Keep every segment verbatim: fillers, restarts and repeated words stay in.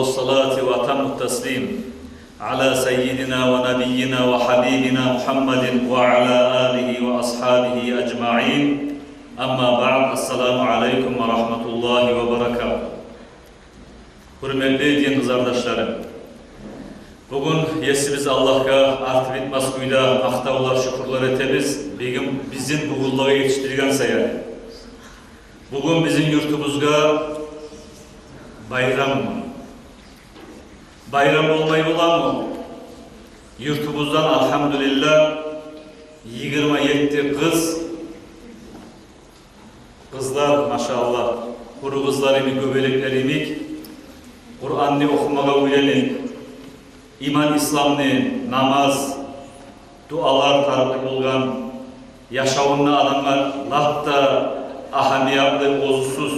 الصلاة وأتم التسليم على سيدنا ونبينا وحبيبنا محمد وعلى آله وأصحابه أجمعين. أما بعد، السلام عليكم ورحمة الله وبركاته. Гьюрметли дин къызардашларым, бугюн Есибиз Аллагьгъа арты битмес кюйде макътавлар, шюкюрлер этебиз. Бизин, бизин бугюнлеге етишдирген саялы. Бугюн бизин юртубузгъа байраммы? Байрам болмай боламы? Юртубуздан, альгьамдулиллагь, йигирма етти къыз, къызлар, машааллагь, къуру къызлар йимик, гёбелеклер йимик, Къуранны охумагъа уьйренип, иман, исламны, намаз, дуалар тарыкълы болгъан, яшавунда адамгъа лап да агьамиятлы, оьзюсюз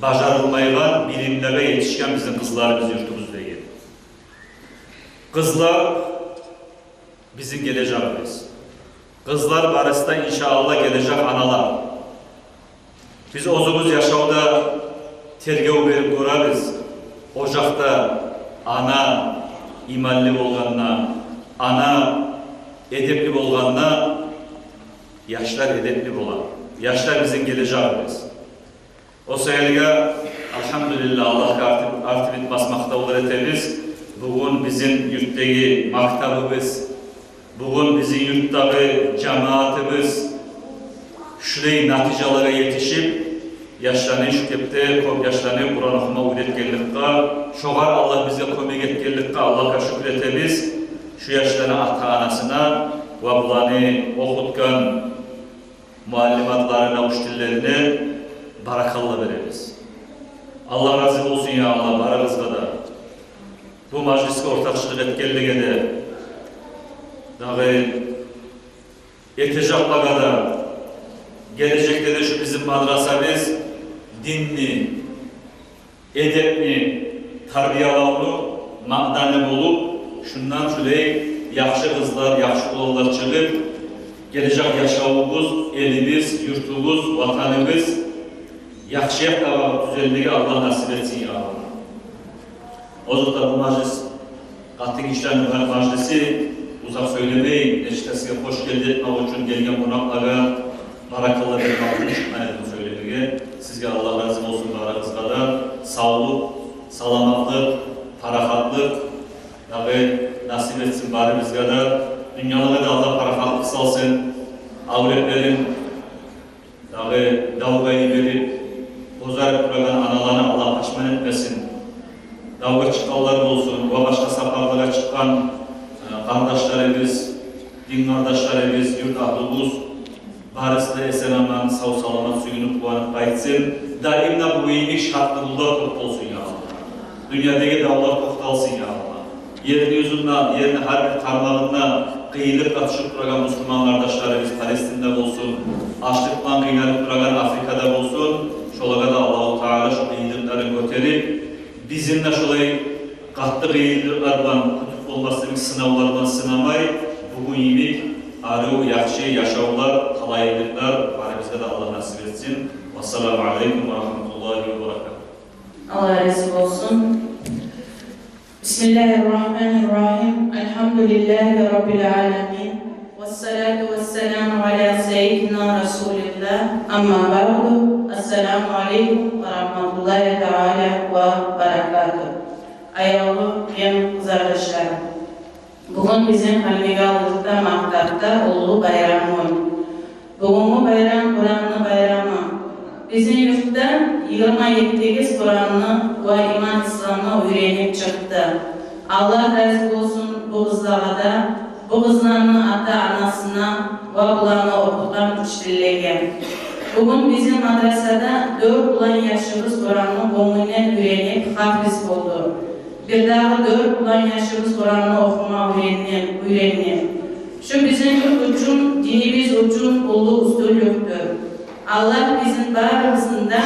бажарылмайгъан билимлеге етишген бизин къызларыбыз юртубуздагъы. Къызлар бизин гележегибиз. Къызлар барысы да, иншааллагь, гележек аналар. Биз оьзюбюз яшавда тергев берип гёребиз. Ожакъда ана иманлы болгъанда, ана эдепли болгъанда, яшлар эдепли бола. Яшлар бизин гележегибиз. О саялы, альгьамдулиллагь, Аллагьгъа арты, арты битмес макътавлар этебиз. Бугюн бизин юртдагъы мактабыбыз, бугюн бизин юртдагъы жамаатыбыз шулай натижалагъа етишип, яшланы шу кепде, кёп яшланы Къуран охума уьйретгенликге, шогъар Аллагь бизге кёмек этгенликге Аллагьгъа шюкюр этебиз. Шу яшланы ата-анасына ва буланы охутгъан муаллиматларына, учительлерине баракалла беребиз. Аллагь рази болсун, я Аллагь, барыгъызгъа да. Бу мажлисге ортакъчылыкъ этгенлеге де, дагъы этежеклеге де, гележекде де шу бизин мадрасабыз динни, эдепни тарбиялавну маъданы болуп, шундан шулай яхшы къызлар, яхшы уланлар чыгъып, гележек яшавубуз, элибиз, юртубуз, ватаныбыз яхшы якъгъа тюзелмеге Аллагь насип этсин, я Аллагь. Озокъда, бу мажлис къатынгишилени мажлиси, узакъ сёйлемей, нечик де сизге хош гелди этмек учун, гелген къонакълагъа баракалла бермек учун чыкъгъан эдим сёйлемеге. Сизге Аллагь рази болсун, барыгъызгъа да савлукъ, саламатлыкъ, парахатлыкъ дагъы насип этсин барыбызгъа да. Дюньялагъа да Аллагь парахатлыкъ салсын. Авлетлерин дагъы давгъа йиберип, бозарып турагъан аналаны Аллагь пашман этмесин. Давгъа чыкъгъанлар болсун, ва башгъа сапарлагъа чыкъгъан, э, къардашларыбыз, дин къардашларыбыз, юрт агьлюбюз, барысы да эсен-аман, сав-саламат, сююнюп, къуванып къайтсын. Даим де бу йимик шатлыкълар кёп болсун, я Аллагь. Дюньядагъы давлар токъталсын, я Аллагь. Ерни юзюнде, ерни гьар бир тармагъында къыйынлыкъгъа тюшюп турагъан мусулман къардашларыбыз Палестинде болсун, ачлыкъдан къыйналып турагъан Африкада болсун, шолагъа да Аллагьу Таала шу къыйынлыкъларын гётерип, бизин де шолай къатты къыйынлыкълар булан, къутуп болмаслыкъ сынавлар булан сынамай, бугюн йимик арив, яхшы яшавлар, талайлыкълар барыбызгъа да Аллагь насип этсин. Вассаламу алейкум ва рахматуллагьи ва баракатугь. Аллагь рази болсун. بسم الله الرحمن الرحيم. الحمد لله رب العالمين. والصلاة والسلام على سيدنا رسول الله. أما بعد. السلام عليكم ورحمة الله تعالى وبركاته. Аявлу дин къызардашларым. Бугюн бизин Халимбекавулда, мактабда уллу байрам гюн. Бугюнгю байрам Къуранны байрамы. Бизин юртдан йигирма еттигиз Къуранны ва иман, исламны уьйренип чыкъды. Аллагь рази болсун бу къызлагъа да, бу къызланы ата-анасына ва буланы охутгъан учительлеге. Бугюн бизин мадрасада дёрт улан яшыбыз Къуранны гёнгюнден уьйренип, хафиз болду. Бирдагъы дёрт улан яшыбыз Къуранны охума уьйренди, уьйренди. Шу бизин юрт учун, динибиз учун уллу уьстюнлюкдюр. Аллагь бизин барыбызны да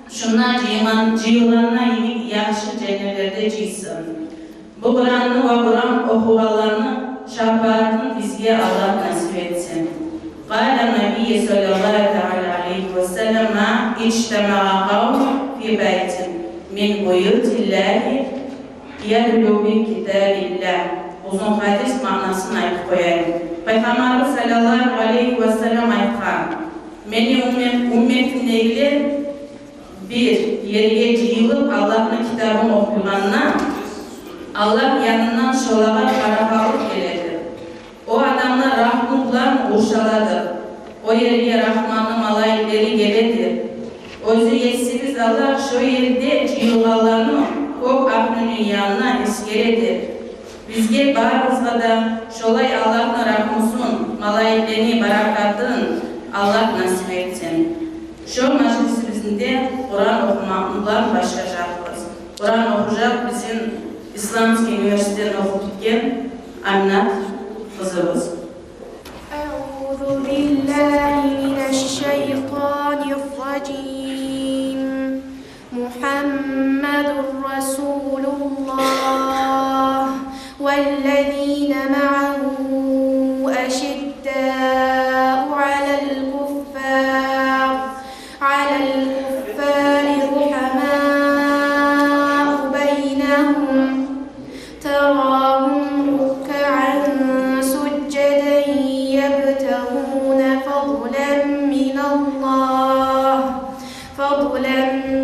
шунда жыйылгъан, жыйылгъанына йимик яхшы женнетлерде жыйсын. Бу Къуранны ва Къуран охугъанланы шапаатын бизге Аллагь насип этсин. قال النبي صلى الله تعالى عليه وسلم: ما اجتمع قوم في بيت من بيوت الله Ядхулу фи китабиллагь. Узун гьадис, маънасын айтып къояйым. Пайхаммарыбыз саллаллагьу алайгьи ва саллам айтгъан: «Мени уммет-, умметимдегилер бир ерге жыйылып, Аллагьны китабын охуйгъанда, Аллагь янындан шолагъа парахатлыкъ геледир. О адамлар рагьму булан къуршаладыр. О ерге Рагьманны малайиклери геледир. Оьзю Есибиз Аллагь шо ерде жыйылгъанланы кёк агьлюню янына эсгередир. Бизге барыбызгъа да шолай Аллагьны рагьмусун, малайиклени баракатын Аллагь насип этсин». Шо мажлисибизни де Къуран охумакъ булан башлажакъбыз. Къуран охужакъ бизин Исламский университетни охуп битген Аминат къызыбыз. أعوذ بالله من الشيطان الرجيم. محمد رسول الله والذين معه أشداء على الكفار، على الكفار رحماء بينهم، تراهم ركعا سجدا يبتغون فضلا من الله، فضلا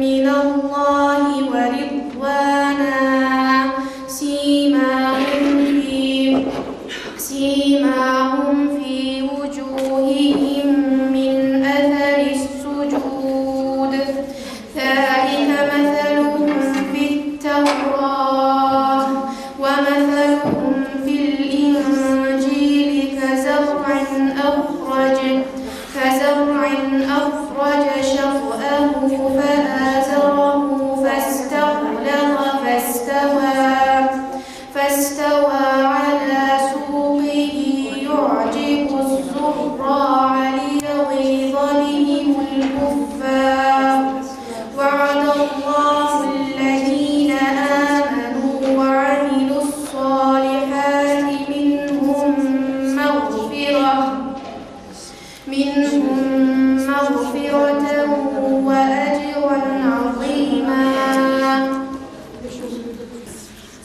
من الله ورضوانا. سيماهم في، سيماهم في وجوههم من أثر السجود، ذلك مثلهم في التوراة ومثلهم في الإنجيل كزرع أخرج، كزرع أخرج شطأه فآزره فاستغلظ فاستوى، فاستوى على سوقه يعجب الزراع ليغيظ بهم الكفار. وعد الله الذين آمنوا وعملوا الصالحات منهم مغفرة، منهم مغفرة وأجرا عظيما.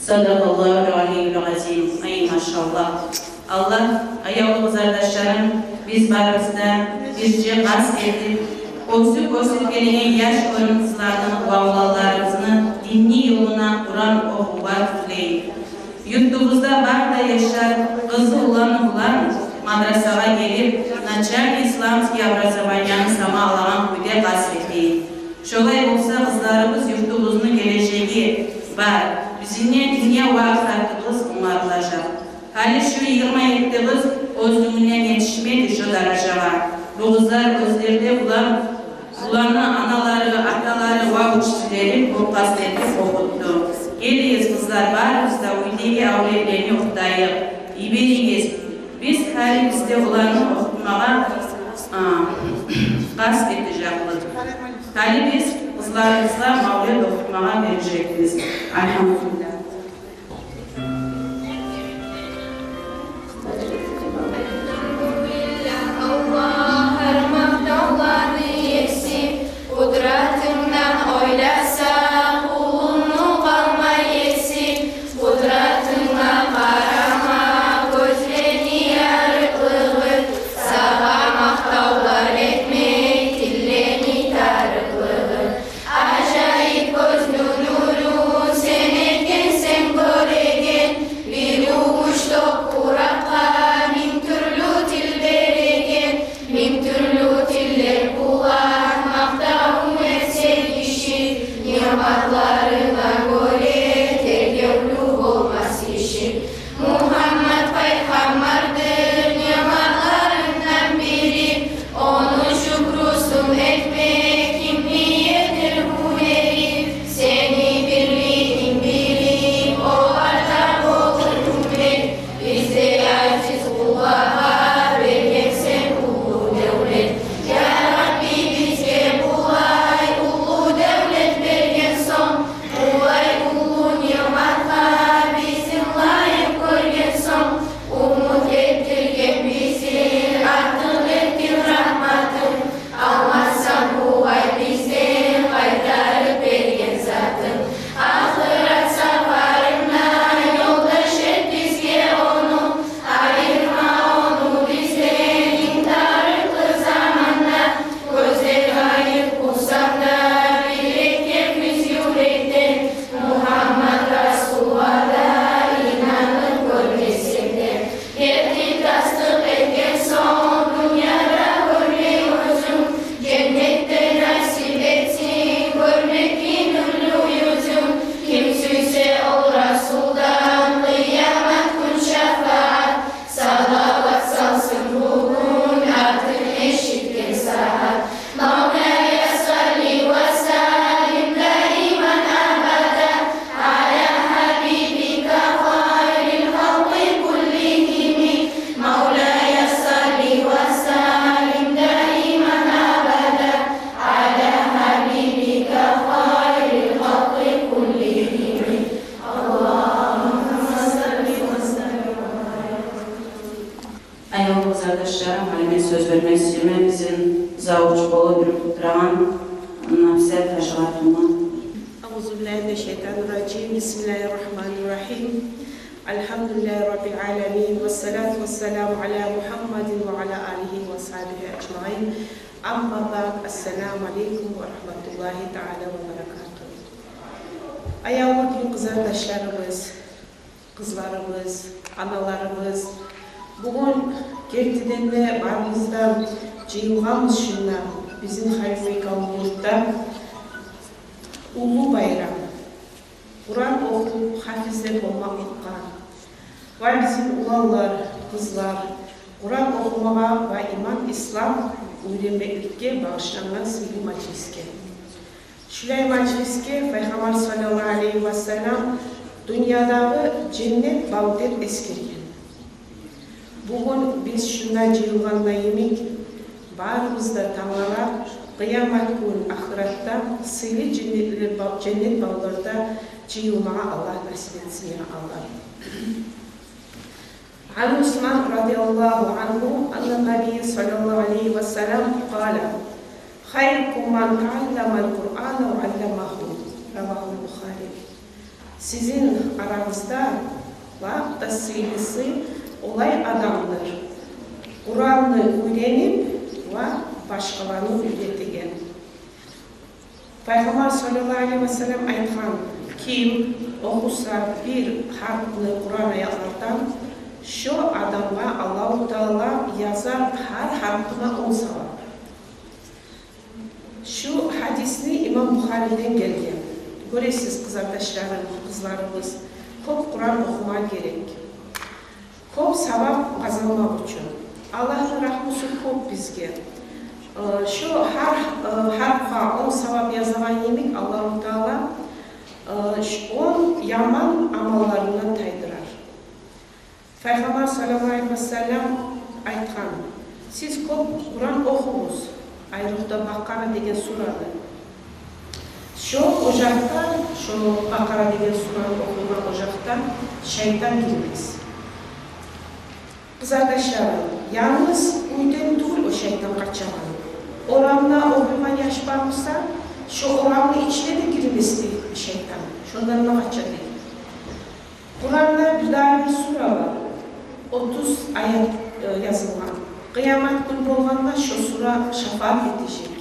Садакъаллагьул алийюл азим. Ай, машаллагь. Аллагь, аявлу къызардашларым, биз барыбыз да бирче къаст этип, оьсюп-оьсюп гелеген яш къызларыбызны ва уланларыбызны динни ёлуна, Къуран охувгъа тюзлейик. Юртубузда бары да яшлар къызыл уланы булан мадрасагъа гелип, начальный исламский образованияны сама алагъан кюйде къаст этейик. Шолай болса, къызларыбыз, юртубузну гележеги бар. Бизин де дюнья ва ахыратыбыз онгарылажакъ. Гьали шу йигирма етти къыз оьзлюгюнден етишмеди шо даражагъа. Бу къызлар оьзлери де булан, буланы аналары, аталары ва учителлери кёп къаст этип охутду. Гелигиз, къызлар, барыбыз да уьйдеги авлетлени охутайыкъ. Йиберигиз. Биз гьали биз де буланы охутмагъа, а, къаст этежекбиз. Гьали биз къызларыбызгъа мавлет охутмагъа бережекбиз. Альгьамдулиллагь. Аллагь, гьар макътавланы еси, къудратынгдан ойласа, къулунгну къалмай эси. Къудратынга къарама, гёзлени ярыкълыгъы, сагъа макътавлар этмек тиллени тарыкълыгъы. Ажайып гёзню нюрюн сен этгенсен гёреген, бир уьч топуракъгъа минг тюрлю тил береген. Минг тюрлю тиллер булан макътавун этсе гиши, ниъматларына гёре тергевлю болмас гиши. Мугьаммат пайхаммардыр ниъматларындан бири, ону шюкрюсюн этмек кимни етер гьюнери? Сени бирлигинг билип, оларда болуп гьюрмет. Бизге, азиз къуллагъа, бергенсен уллу девлет. Я Рабби, бизге булай уллу девлет берген сонг, булай уллу ниъматгъа бизин лайыкъ гёрген Къардашларым, гьали мен сёз берме сюемен бизин завуч болуп юрютюп турагъан Напсет гьажи къатынгъа. أعوذ بالله من الشيطان الرجيم. بسم الله الرحمن الرحيم. الحمد لله رب العالمين. والصلاة والسلام على محمد وعلى آله وصحبه أجمعين. أما بعد. السلام عليكم ورحمة الله تعالى وبركاته. Аявлу дин къызардашларыбыз, къызларыбыз, аналарыбыз, бугюн гертиден де барыбыз да жыйылгъанбыз шунда, бизин Хайруллаев юртда уллу байрам. Къуран охуп, гьафизлер болмакълыкъгъа ва бизин уланлар, къызлар Къуран охумагъа ва иман, ислам уьйренмекликге багъышлангъан сыйлы мажлисге. Шулай мажлисге Пайхаммар саллаллагьу алайгьи ва саллам дюньядагъы женнет бав деп эсгерген. Бугюн биз шунда жыйылгъанда йимик, барыбыз да тангалар къыямат гюн ахыратда сыйлы женнетлер бав-, женнет бавларда жыйылмагъа Аллагь насип этсин, я Аллагь. عن عثمان رضي الله عنه أن النبي صلى الله عليه وسلم قال: خيركم من تعلم القرآن وعلمه. رواه البخاري. Сизин арагъызда лап да сыйлысы олай адамдыр, Къуранны уьйренип ва башгъаланы уьйретеген. Пайхаммар саллаллагьу алайгьи ва саллам айтгъан: ким охуса бир гьарпны Къуран аятлардан, шо адамгъа Аллагьу Таала язар гьар гьарпына он савап. Шу гьадисни имам Бухариден гелген. Гёресиз, къызардашларым, къызларыбыз, кёп Къуран охума герек. Кёп савап къазанмакъ учун. Аллагьны рагьмусу кёп бизге. Э, шо гьар, э, гьарпгъа он савап язагъан йимик, Аллагьу Таала, э, ш-, он яман амалларындан тайдырар. Пайхаммар саллаллагьу алайгьи ва саллам айтгъан: сиз кёп Къуран охугъуз, айрокъда Бакъара деген сураны. Шо ожакъда, шо Бакъара деген сураны охуйгъан ожакъда шайтан гирмес. Къызардашларым, янгыз уьйден тюгюл о шайтан къачагъан. Орамда охуйгъан яш бар буса, шо орамны ичине де гирмес дей шайтан. Шондан да къача дей. Къуранда бир дагъы бир сура бар. Отуз аят, э, язылгъан. Къыямат гюн болгъанда шо сура шафаат этежек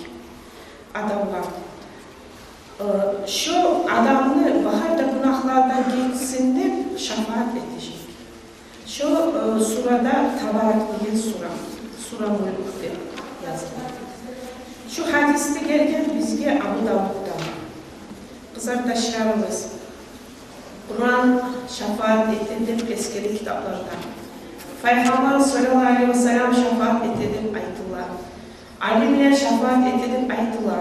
адамгъа. Э, шо адамны багьа да гюнагьлардан гечсин деп шафаат этежек. Шо, э, сурада Табарак деген сура, сура Мулк деп язылгъан. Шу гьадисде гелген бизге Абу Давуддан. Къызардашларыбыз, Къуран шафаат эте деп эсгере китапларда. Пайхаммар саллаллагьу алайгьи ва саллам шафаат эте деп айтыла. Алимлер шафаат эте деп айтыла.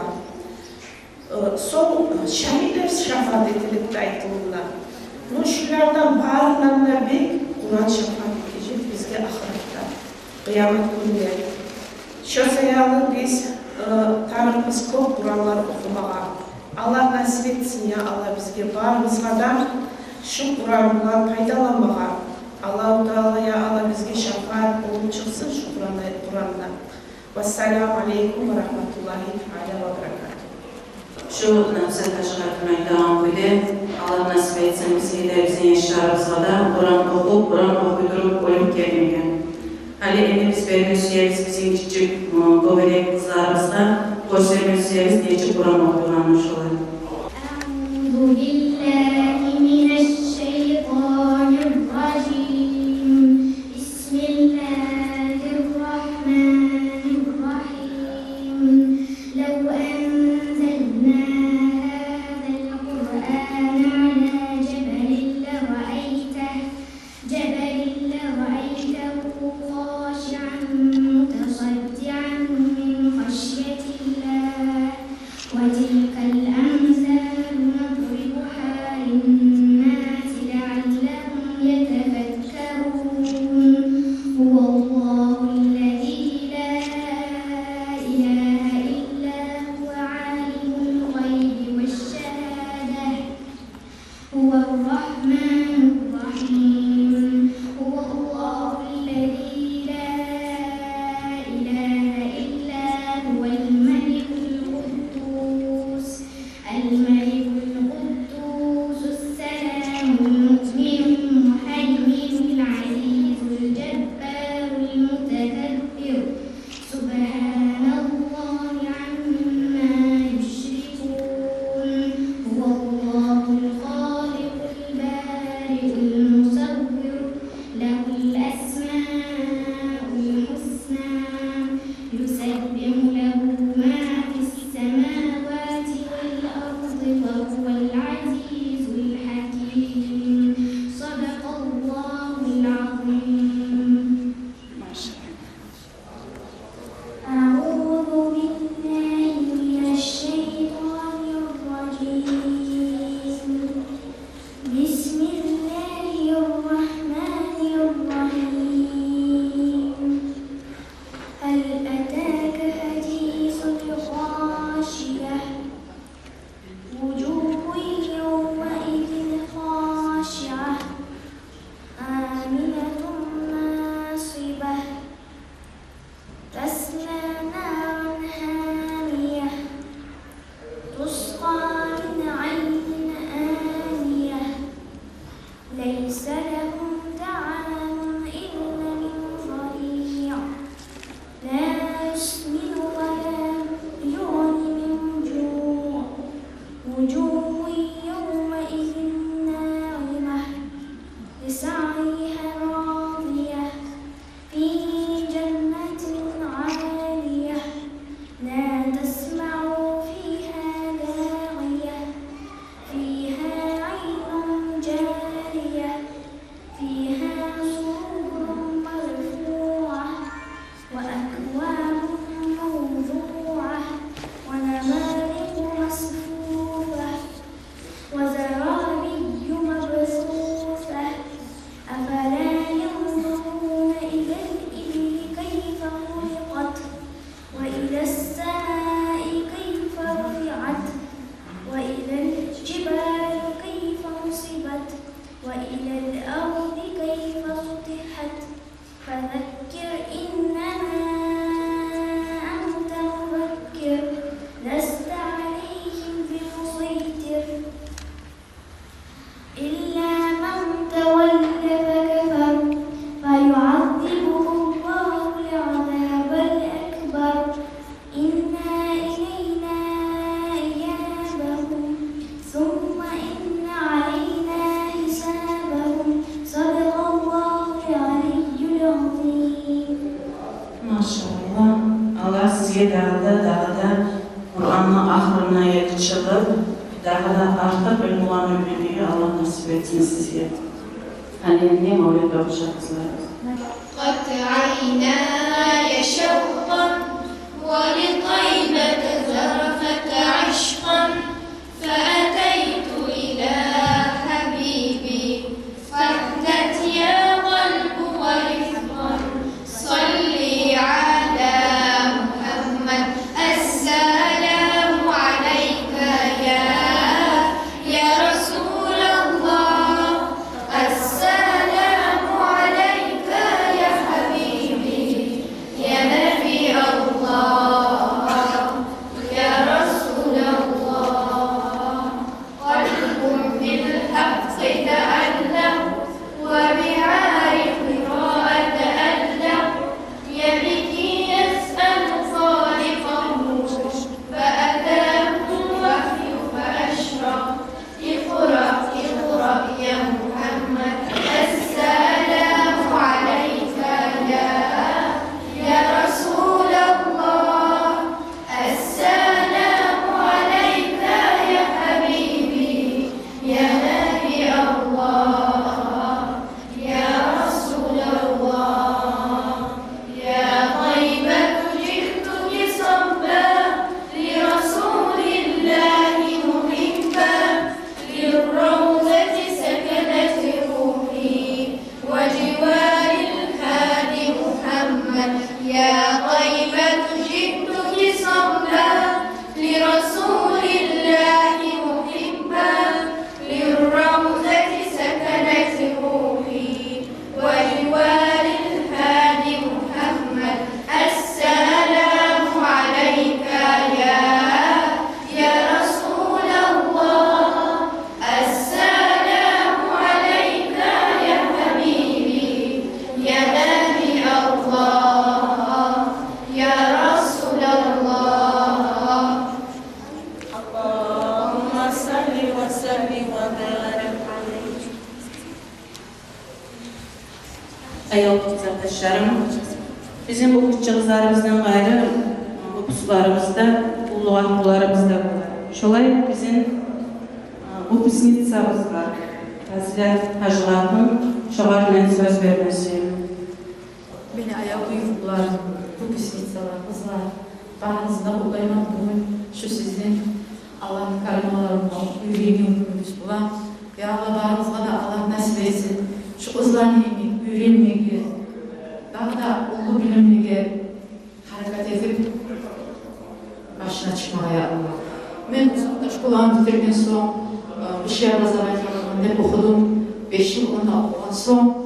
Э, сонг шагьитлер шафаат эте деп де айтыла. Ну, шулардан барындан да бек Къуран шафаат этежек бизге ахыратда, къыямат гюнде. Шо саялы биз, э, тарыкъбыз кёп Къуранлар охумагъа. Аллагь насип этсин, я Аллагь, бизге барыбызгъа да шу Къуран булан пайдаланмагъа. Аллагьу Таала, я Аллагь, бизге шафаат болуп чыкъсын шу Къуран, Къуранда. Вассаламу алейкум ва рагьматуллагьи таала ва баракатугь. Шу Напсет гьажи къатын айтагъан кюйде, Аллагь насип этсин бизге де, бизин яшларыбызгъа да Къуран охуп, Къуран охуй туруп оьлюп гетмеге. Гьали энни биз берме сюебиз бизин гиччи, м, гёбелек къызларыбызгъа, гёрсетме сюебиз нечик Къуран охуйгъанын шолар. أعوذ بالله من الشيطان الرجيم. بسم الله الرحمن الرحيم. لو أنزلنا هذا القرآن على جبل لرأيته جبل لرأيته خاشعا متصدعا من خشية الله، وتلك الأمثال نضربها للناس لعلهم يتفكرون. هو الله الذي لا إله إلا هو عالم الغيب والشهادة هو الرحمن الرحيم. هو الله الذي لا أعوذ بالله من الشيطان الرجيم. بسم الله الرحمن الرحيم. هل أتاك حديث الغاشية. وجوه يومئذ خاشعة. عاملة ناصبة. تصلى نارا حامية. تسقى من عين آنية. ليس لهم طعام إلا من ضريع. لا يسمن ولا يغني من جوع. وجوه يومئذ ناعمة. لسعيها راضية. في جنة عالية. لا تسمع فيها لاغية. فيها عين جارية. فيها سرر مرفوعة. وأكواب موضوعة. ونمارق مصفوفة. وزرابي مبثوثة. أفلا ينظرون إلى الإبل كيف خلقت. وإلى السماء كيف رفعت. وإلى الجبال كيف نصبت. وإلى الأرض كيف سطحت. فذكر إنما أنت مذكر. لست عليهم بمسيطر. إلا من تولى فكفر. فيعذبه الله العذاب الأكبر. إن إلينا إيابهم. ثم إن علينا حسابهم. صدق الله العلي العظيم. Машаллагь. Аллагь сизге дагъы да, дагъы да Къуранны ахырына етишип, дагъы да артыкъ илмуланы уьйренмеге Аллагь насип этсин сизге. Гьали энни мавлид охуйгъан къызлар. قطرات عيناي شوقا ولطيبة ذرفت عشقا فأتيت إلى حبيبي فاهدت يا قلب ورفقا صل على محمد السلام عليك يا يا رسول الله السلام عليك يا حبيبي يا نبي الله يا رسول الله قلب بالحق تألق وبعارف راء تألق يبكي يسأل خالقه فأتاه الوحي فأشرق اقرأ اقرأ يا محمد السلام عليك يا يا رسول الله السلام عليك يا حبيبي يا نبي الله يا رسول الله يا طيبة جئتك صبا لرسول الله محبا للروضة سكنت روحي وجوار الهادي محمد يا طيبة جئتك صبا لرسول الله محبا للروضة سكنت روحي وجوار الهادي محمد السلام عليك يا يا رسول الله السلام عليك يا حبيبي يا نبي الله يا رسول الله اللهم صل وسلم وبارك عليه. Аявлу къызардашларым, бизин бу гиччи къызларыбыздан къайры, выпускникларыбыз да, уллу къатынларыбыз да бар. Шолай бизин выпускницабыз бар, Фазилат Гьажигъатун. Шогъар мен сёз бермесем. Мени аявлу ювукларым, выпускницалар, къызлар, барыгъызны да къутлайман бугюн шу сизин Аллагьны калималарын охуп уьйренген гюнюгюз булан. Я Аллагь, барыгъызгъа да Аллагь насип этсин шу къызланы йимик уьйренмеге, дагъы да уллу билимлеге гьаракат этип, башына чыкъмагъа, я Аллагь. Мен узакъда школаны битирген сонг, э, высшее образование аламан деп охудум. Беш йыл онда охугъан сонг,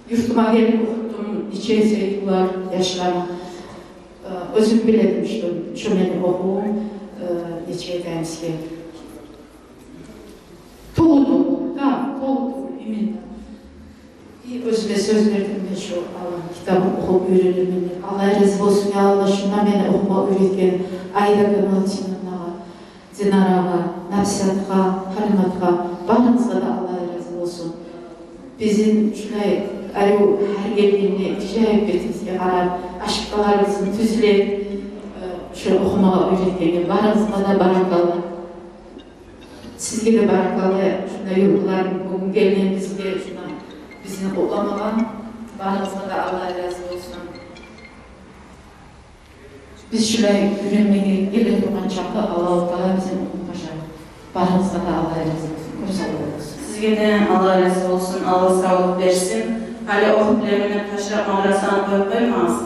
э, юртума гелип охутдум нече эсе йыллар яшланы. Э, оьзюм биле эдим, что, что мени охувум, э, нече этемиске. Толу, толу, да, толу, толу, именно. И оьзюме сёз бердим мен шу Аллагьны китабын охуп уьйренермен деп. Аллагь рази болсун, я Аллагь, шунда мени охума уьйретген Аида Камалтиновнагъа, Динарагъа, Нафисатгъа, Халиматгъа, барыгъызгъа да Аллагь рази болсун. Бизин шулай арив гьар гелгенде гижайып бетибизге къарап, ошибкаларыбызны тюзлеп, э, шулай охумагъа уьйретгенге барыгъызгъа да баракалла. Сизге де баракалла, шунда ювуклар бугюн гелген бизге, шунда бизин къутламагъа. Барыгъызгъа да Аллагь рази болсун. Биз шулай уьйренмеге геле тургъан чакъы Аллагьу Таала бизин унутмажакъ. Барыгъызгъа да Аллагь рази болсун. Кёп сав болугъуз. Сизге де Аллагь рази болсун, Аллагь савлукъ берсин. Гьали охуп билемен деп ташлап мадрасаны къоюп къоймагъыз.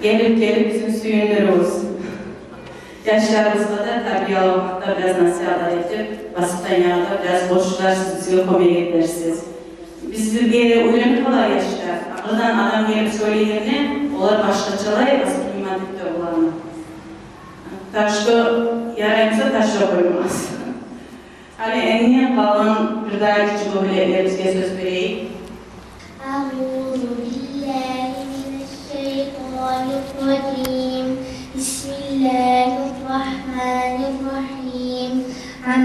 Гелип-гелип бизин сююндюрюгюз. Яшларыбызгъа да тарбияламакъда бираз насигьатлар этип, воспитаниягъа да бираз къошуларсыз, бизге кёмек этерсиз. Бизге уьйренип къалар яшлар. Акъырдан адам гелип сёйлегенде, олар башгъачалай воспринимать этип де бола. Так что, ярай буса, ташлап къоймагъыз. Гьали энни къалгъан бир дагъы гиччи гёбюлеклерибизге сёз берейик. أعوذ بالله من الشيطان الرجيم. بسم الله الرحمن الرحيم. عم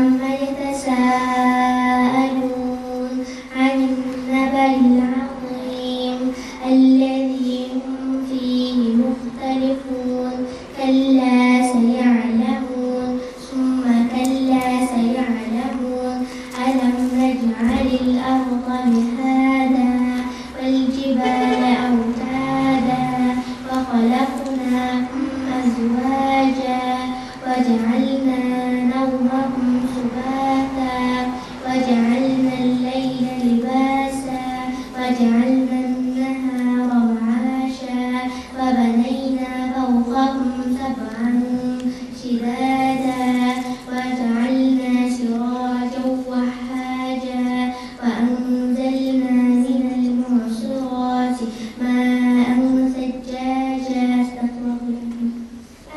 يتساءلون. عن النبأ العظيم الذي هم فيه مختلفون. كلا سيعلمون. ثم كلا سيعلمون. ألم نجعل الأرض مهادا والجبال أوتادا وخلقناكم أزواجا وجعلنا نومكم سباتا وجعلنا الليل لباسا وجعلنا النهار معاشا وبنينا فوقكم سبعا شدادا وجعلنا سراجا وهاجا وأنزلنا من المعصرات ماء ثجاجا. أستغفر الله.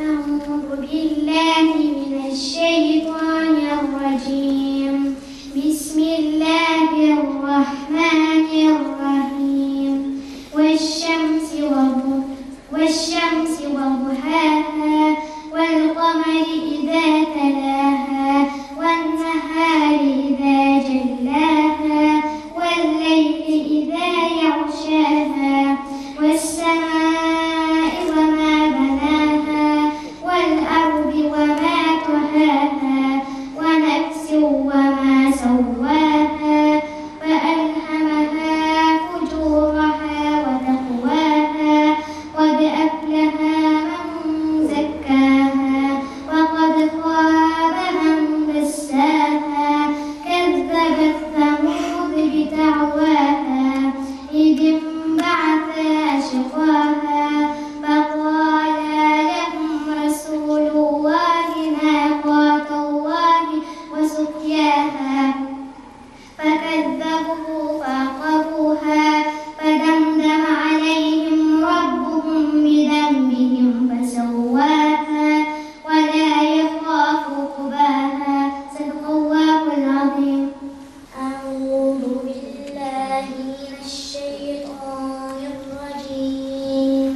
أعوذ بالله من الشيطان الرجيم. بسم الله الرحمن الرحيم. والشمس وض-، والشمس وضحاها، والقمر إذا تلاها، والنهار إذا جلاها، والليل إذا يغشاها، والسماء وما بناها، والأرض وما طحاها، ونفس وما سواها، فألهمها فجورها وتقواها، قد أفلح من زكاها، وقد خاب من دساها، كذبت ثمود بطغواها، إذ انبعث أشقاها، فقال لهم رسول الله ناقة الله وسقياها، فكذبوه فعقروها، فدمدم عليهم ربهم بذنبهم فسواها، ولا يخاف عقباها. صدق الله العظيم. أعوذ بالله من الشيطان الرجيم.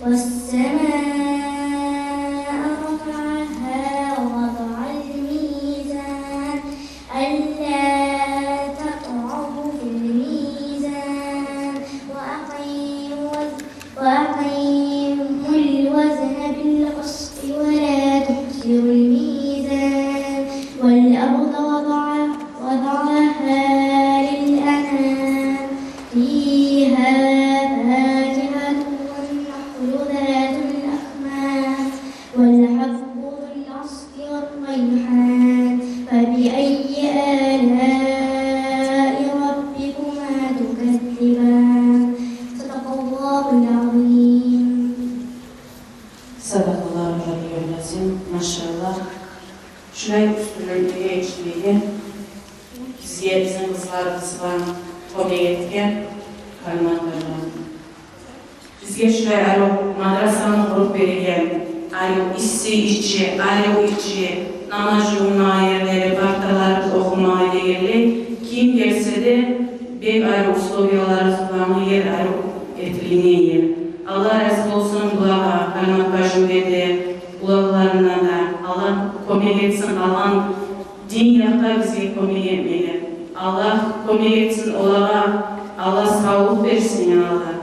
والسماء رفعها ووضع الميزان ألا تطغوا في الميزان وأقيموا الوزن، وأقيموا الوزن بالقسط ولا تخسروا الميزان والأرض وضع-، وضعها للأنام فيها فاكهة والنخل ذات الأكمام والحب ذو العصف والريحان فبأي آلاء ربكما تكذبان. صدق الله العظيم. صدق الله العلي العظيم. Машаллагь. Шулай уьстюнлюклеге етишмеге бизге, бизин къызларыбызгъа кёмек этген Калимат бажи. Бизге шулай арив мадрасаны къуруп берген, арив исси ичи, арив ичи, намаз жувунма ерлери, парталар, охума дегенлей, ким гелсе де, бек арив условиялар, зувангъы ер, арив этилинген ер. Аллагь рази болсун булагъа, Калимат бажиге де, уланларына да. Аллагь кёмек этсин, Аллагь дин якъда бизге кёмек этмеге. Аллагь кёмек этсин олагъа, Аллагь савлукъ берсин, я Аллагь.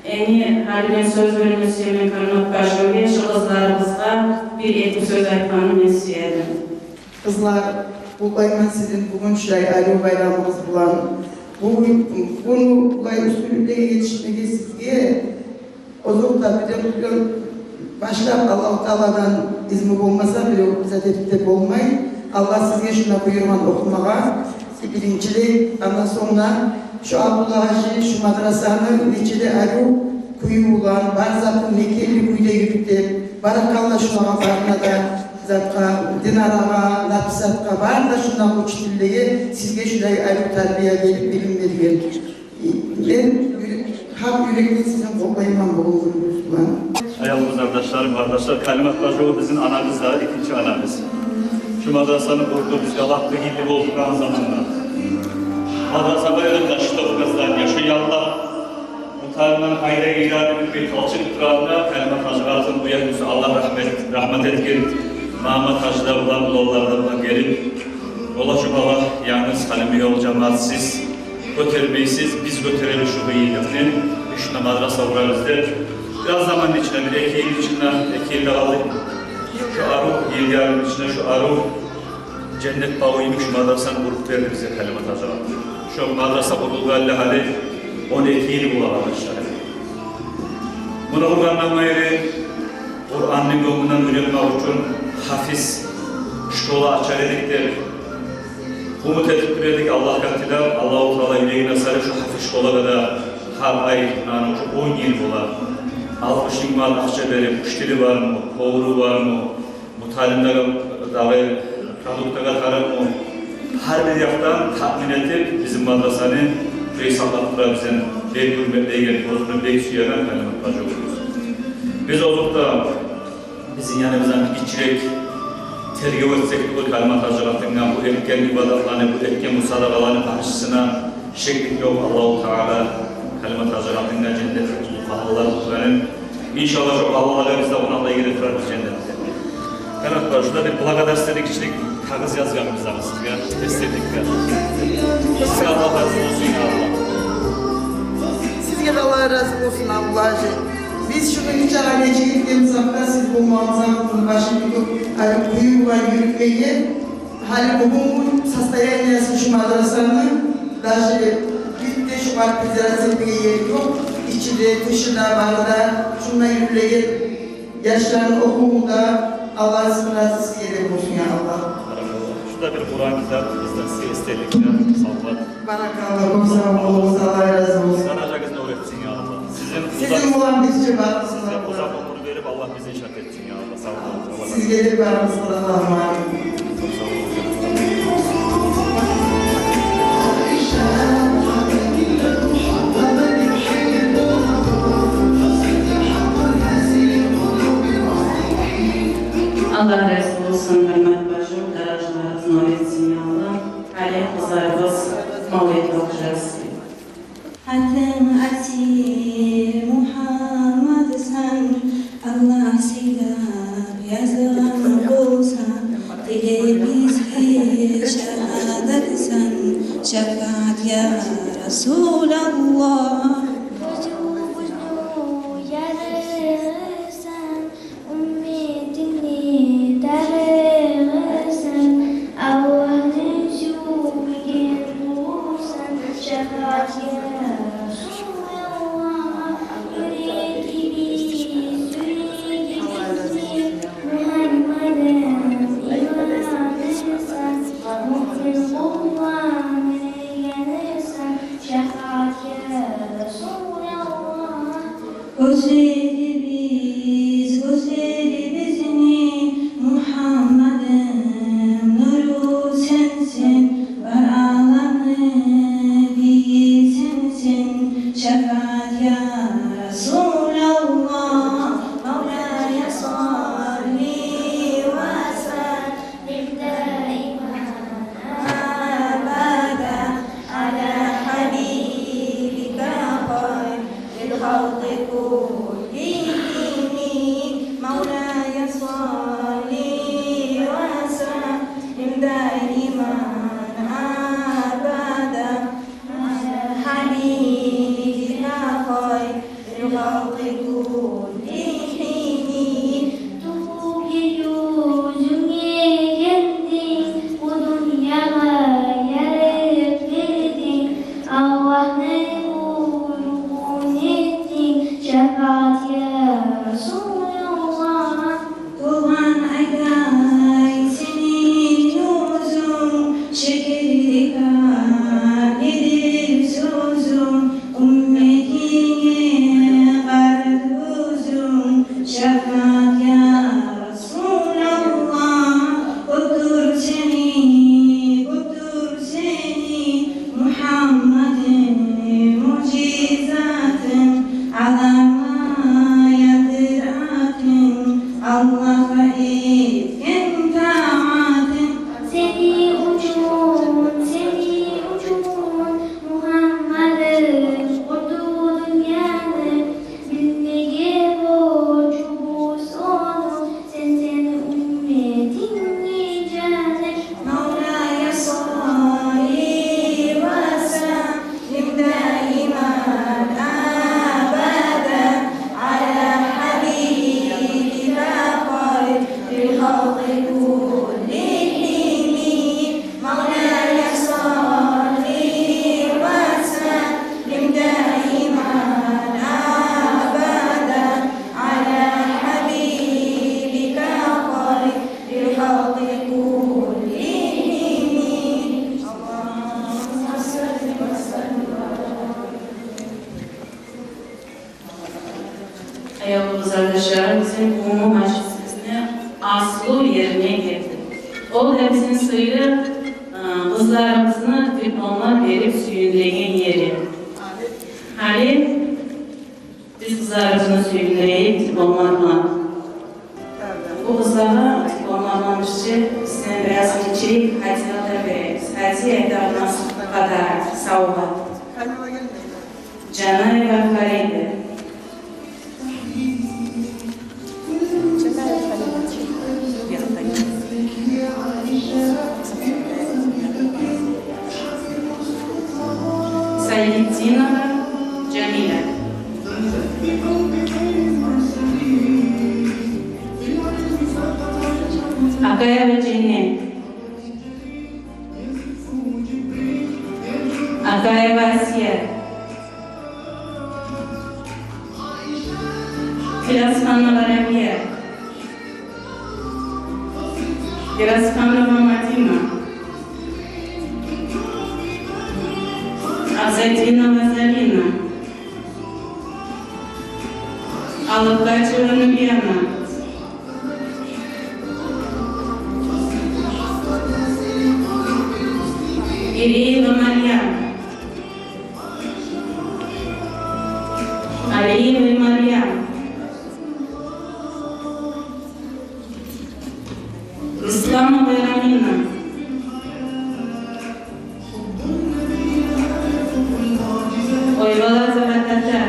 Энни гьали мен сёз бермесем, мен Калимат бажиге, шу къызларыбызгъа бир-эки сёз айтмагъа мен сюе эдим. Къызлар, къутлайман сизин бугюн шулай арив байрамыгъыз булан. Бугюн, бугюн булай уьстюнлюклеге етишмеге сизге, озокъда, бир де башгъа Аллагьу Тааладан изну болмаса, бир де зат этип де болмай. Аллагь сизге шунда буюргъан охумагъа, биринчилей, андан сонг да шу Абдулла гьажи шу мадрасаны нече де арив кюю булан, бар затын мекенли кюйде юрютюп, баракалла шулагъа барына да, затгъа, Динарагъа, Написатгъа, бары да шунда учительлеге, сизге шулай арив тарбия берип, билим берген. Мен юре-, гьакъ юрекден сизин къутлайман бугюн гюнюгюз булан. Аявлу къызардашларым, къардашлар, Калимат бажи бизин анабыз да, экинчи анабыз. Шу мадрасаны къурду бизге лап къыйынлы болуп турагъан заманда. Мадрасагъа оьзю ташлап къызлар яшай алды. Муталимлени къайда гиргенин билмей талчынып турагъанда, Калимат гьажи къатын, бу якъ-муса, Аллагь рагьмат, рагьмат этген, Магьаммат гьажи да булан, уланлары да булан гелип, ола шу бала янгыз, Халимбекавул жамаат, сиз гётермейсиз, биз гётеребиз шу къыйынлыкъны, биз шунда мадраса къурабыз деп. Бираз заманны ичинде, бир-эки йыл ичинде, эки йыл да къалды. Шу арив йыл ярым ичинде шу арив женнет баву йимик шу мадрасаны къуруп берди бизге Калимат гьажи къатын. Шу мадраса къурулгъанлы гьали он эки йыл бола, къардашлар. Муну къургъандан къайры, Къуранны гёнгюнден уьйретмек учун гьафиз школа ачар эдик деп умут этип тура эдик. Аллагь къатында, Аллагьу Таала юрегин асарып, шу гьафиз школагъа да гьар ай, муна, шу он йыл бола, алтмыш минг манат акъча берип, учитель бармы, повары бармы, муталимлеге дагъы продуктагъа тарыкъмы, гьар бир якъдан таъмин этип, бизин мадрасаны бек сакълап тура, бизин бек гьюрметлейген, оьзюню бек сюеген Калимат бажи. Биз озокъда, бизин яныбыздан бир гиччирек тергев этсек, бу Калимат гьажи къатынгъа, бу этген ибадатланы, бу этген бу садагъаланы къаршысына шеклик ёкъ, Аллагьу Таала Калимат гьажи къатынгъа женнет къалалар болгъанын. Иншаллагь, шо къалалагъа биз де къонакълагъа гелип турарбыз женнетде. Калимат бажи, шунда бир благодарственный кишилик кагъыз язгъанбыз дагъы сизге, эсделикге. Сизге Аллагь рази болсун, я Аллагь. Сизге де Аллагь рази болсун, Абдулла гьажи. Биз шуну нечакъы нечик этген сагъда, сиз болмагъан сагъда, башын тутуп, гьали къую булан юрютмеге, гьали бугюнгю состояниясы шу мадрасаны, даже бир де шугъар презирать этмеге ер ёкъ. Ичи де, тышы да, бары да, шунда юрюлеген яшланы охуву да. Аллагь сизин рази, сизге де болсун, я Аллагь. Баракалла. Шунда бир Къуран китап, бизин сизге эсделикге, савгъат. Баракалла, кёп сав болугъуз, Аллагь рази болсун. Даражагъызны оьр этсин, я Аллагь. Сизин булан биз де барбыз, сизге узакъ оьмюр берип, Аллагь бизин шат этсин, я Аллагь. Сав болугъуз. Сизге де барыбызгъа да Аллагь. Аллагь рази болсун, Калимат бажи, даражаларыгъызны оьр этсин, я Аллагь. Гьали къызларыбыз мавлет охуйгъан. Атынг асил Мугьаммад, сен Шафаат, я Расулаллагь, бютюр сени, бютюр сени, Мугьаммадны муъжизатын, алама ятыр атын, Аллагьгъа этген таатын. Сени учун, сени учун Мугьаммадым къурду дюньяны, билмеге борчубуз ону, сен, сени умметингни жаны. مولاي صل وسلم دائما أبدا على حبيبك خير الخلق كلهم. مولاي صل وسلم دائما أبدا على حبيبك خير الخلق كلهم. اللهم صل وسلم. Аявлу къызардашларым, бизин бу мажлисибизни аслу ерине гелдик. Ол да бизин сыйлы, э, къызларыбызны дипломлар берип сююндюреген ери. Гьали биз къызларыбызны сююндюрейик дипломлар булан. Бу къызлагъа дипломлар булан бирче бизден бираз гиччирек гьадиялар да беребиз. Гьадия — это у нас подарок, савгъат. Жанаева Фарида. Сайдитдинова Жамиля. Акаева Женнет. Акаева Асия. Тиласханова Рабия. Тиласханова Мадина. Абзатдинова Зарина. Алыкъачева Нурьяна. Иреева Марьям. Алиева Марьям. Рустамова Рамина. Ойбалазова Тата.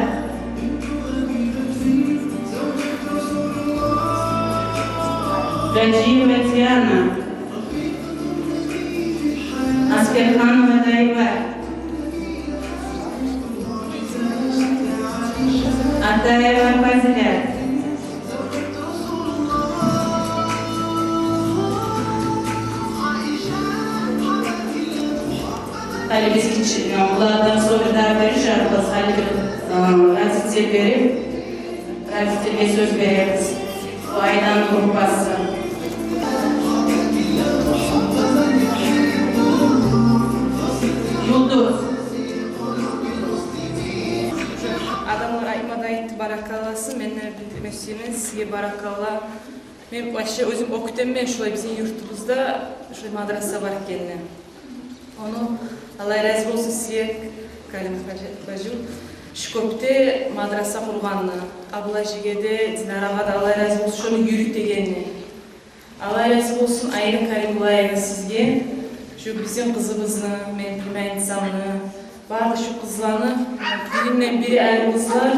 Гьажиева Диана. Аскерханова Дайва. Атаева Фазиля. Гьали биз гиччи, булардан соруда берип, шартлас, гьали бир, э, родитель берип, родительге сёз беребиз. Бу Айдан группасы. Юлдуз. Адамлар айтма да айтды, баракалласы, мен де билдирме сюемен сизге баракалла. Мен вообще оьзюм оьктеммен, шулай бизин юртубузда шулай мадраса бар экенни. Ону, Аллагь рази болсун сизге, Калим бажи, бажи, шу кёпде мадраса къургъанны, Абдуллажиге де, Динарагъа да Аллагь рази болсун шону юрютегенни. Аллагь рази болсун, Айна Каримбулаевна, сизге, шу бизин къызыбызны, мени племянницамны, бары шу къызланы, биринден бири ари къызлар,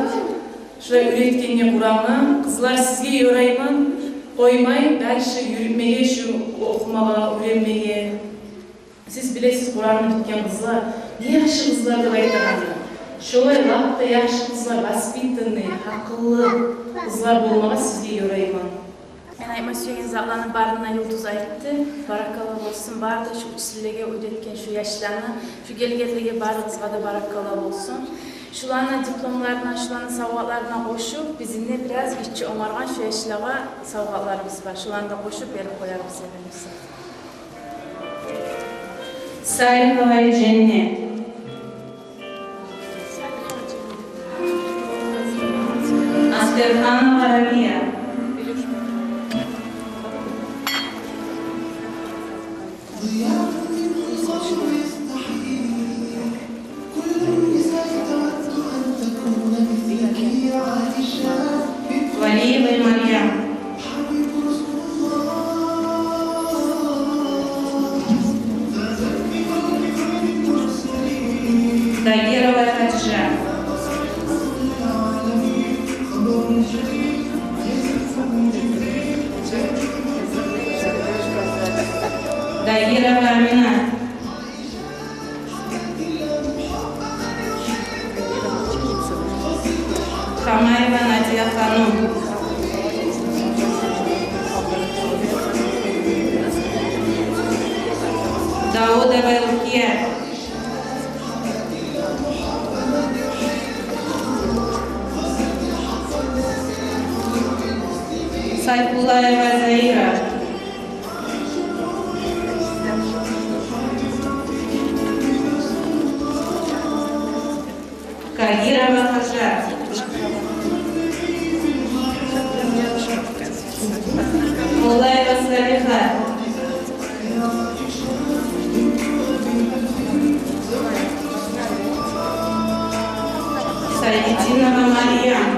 шулай уьйретгенге Къуранны. Къызлар, сизге ёрайман, къоймай дальше юрютмеге, шу охумагъа, уьйренмеге. Сиз билесиз, Къуранны битген къызлар не яхшы къызлар деп айтагъанны. Шолай лап да яхшы къызлар, воспитанный, гьакъыллы къызлар болмагъа сизге ёрайман. Мен айтма сюеген затланы барын да Юлдуз айтды. Баракалла болсун бары да шу учительлеге, уьйретген шу яшланы, шу гелгенлеге, барыгъызгъа да баракалла болсун. Шуланы дипломларына, шуланы савгъатларына къошуп, бизин де бираз гиччи онгаргъан шу яшлагъа савгъатларыбыз бар. Шуланы да къошуп берип къоярбыз, эбемиз. Сарикова Женнет. Аскерханова Рабия. Алиева Марьям. Дагирова Хадижа. Дагирова Амина. Хамаева Надия Ханум. Даудова Рукия. Сайфуллаева Заира. Кагирова Хажа. Муллаева Салиха. Сайдитдинова Марьям.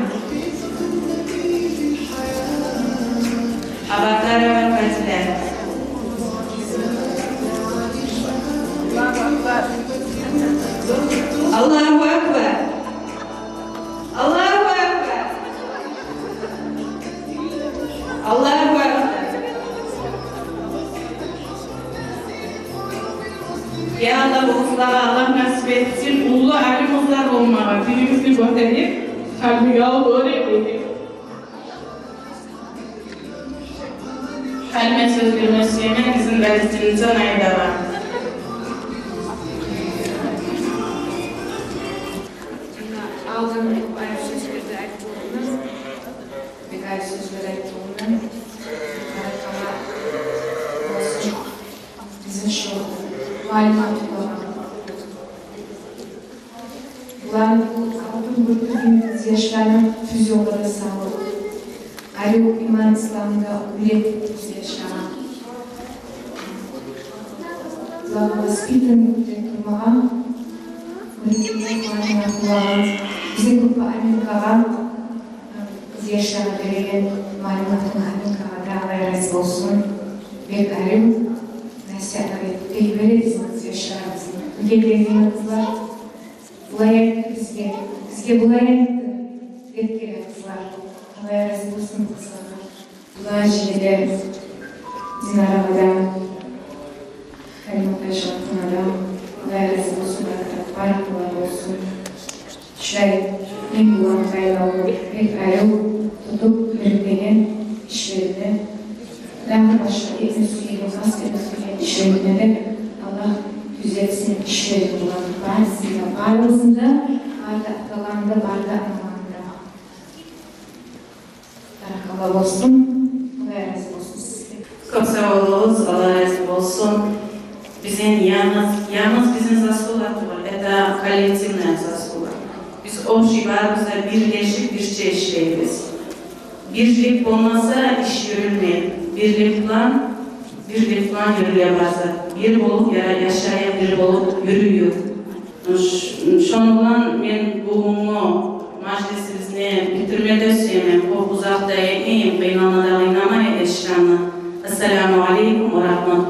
Абакарова Фазиля. Аллагьу акбар! Аллагьу акбар! Аллагьу акбар! Я Аллагь, бу къызлагъа Аллагь насип этсин уллу алим къызлар болмагъа, динибизни гётерип, къалбиге алып оьр этейик. Халима, сёз берме сюемен бизин родительница Наидагъа. Алдын бек арив сёзлер де айтып болдугъуз. Бек арив сёзлер айтып болдугъуз. Баракалла болсун бизин шу муаллим Абдуллагьгъа. Буланы, бу алтын бюркюн кимик къызъяшланы тюз ёлгъа да салып, арив иман, исламгъа уьйретип къызъяшланы. Буланы воспитанник деп турмагъа, муаллим Абдуллагьгъа, бизин группа Аминкагъа, къызъяшланы береген муаллим Абдуллагь Аминкагъа да Аллагь рази болсун. Бек арив насигьатлар этип бере бизин къызъяшларыбызны. Гелеген къызлар булай айтды бизге, бизге булай айтды деп геле къызлар. Аллагь рази болсун къызлардан. Булай жинелер бизин арабызда, Халимат Айшатовна да, Аллагь рази болсун, баракат бар, Аллагь болсун. Шулай мен булан байлавлу бек арив тутуп юрютеген ишлерини, дагъы башгъа этме сюеген, къаст этме сюеген ишлерини де Аллагь тюзетсин ишлерин булан. Барысын да, барысын да, бары да аталаны да, бары да аналаны да. Баракалла болсун. Аллагь рази болсун сизге. Кёп сав болугъуз, Аллагь рази болсун. Бизин янгыз, янгыз бизин заслуга тюгюл, это коллективная заслуга. Биз общий барыбыз да бирлешип, бирче ишлейбиз. Бирлик болмаса, иш юрюлмей. Бирлик булан, бирлик булан юрюле бар зат. Бир болуп яра-, яшайыкъ, бир болуп юрюйюк. Ш-, шону булан мен бугюнгю мажлисибизни битирме де сюемен. Кёп узакъ да этмейим, къыйналма да къыйналмай эшитгенни. Ассаламу алейкум ва рагьматуллагь.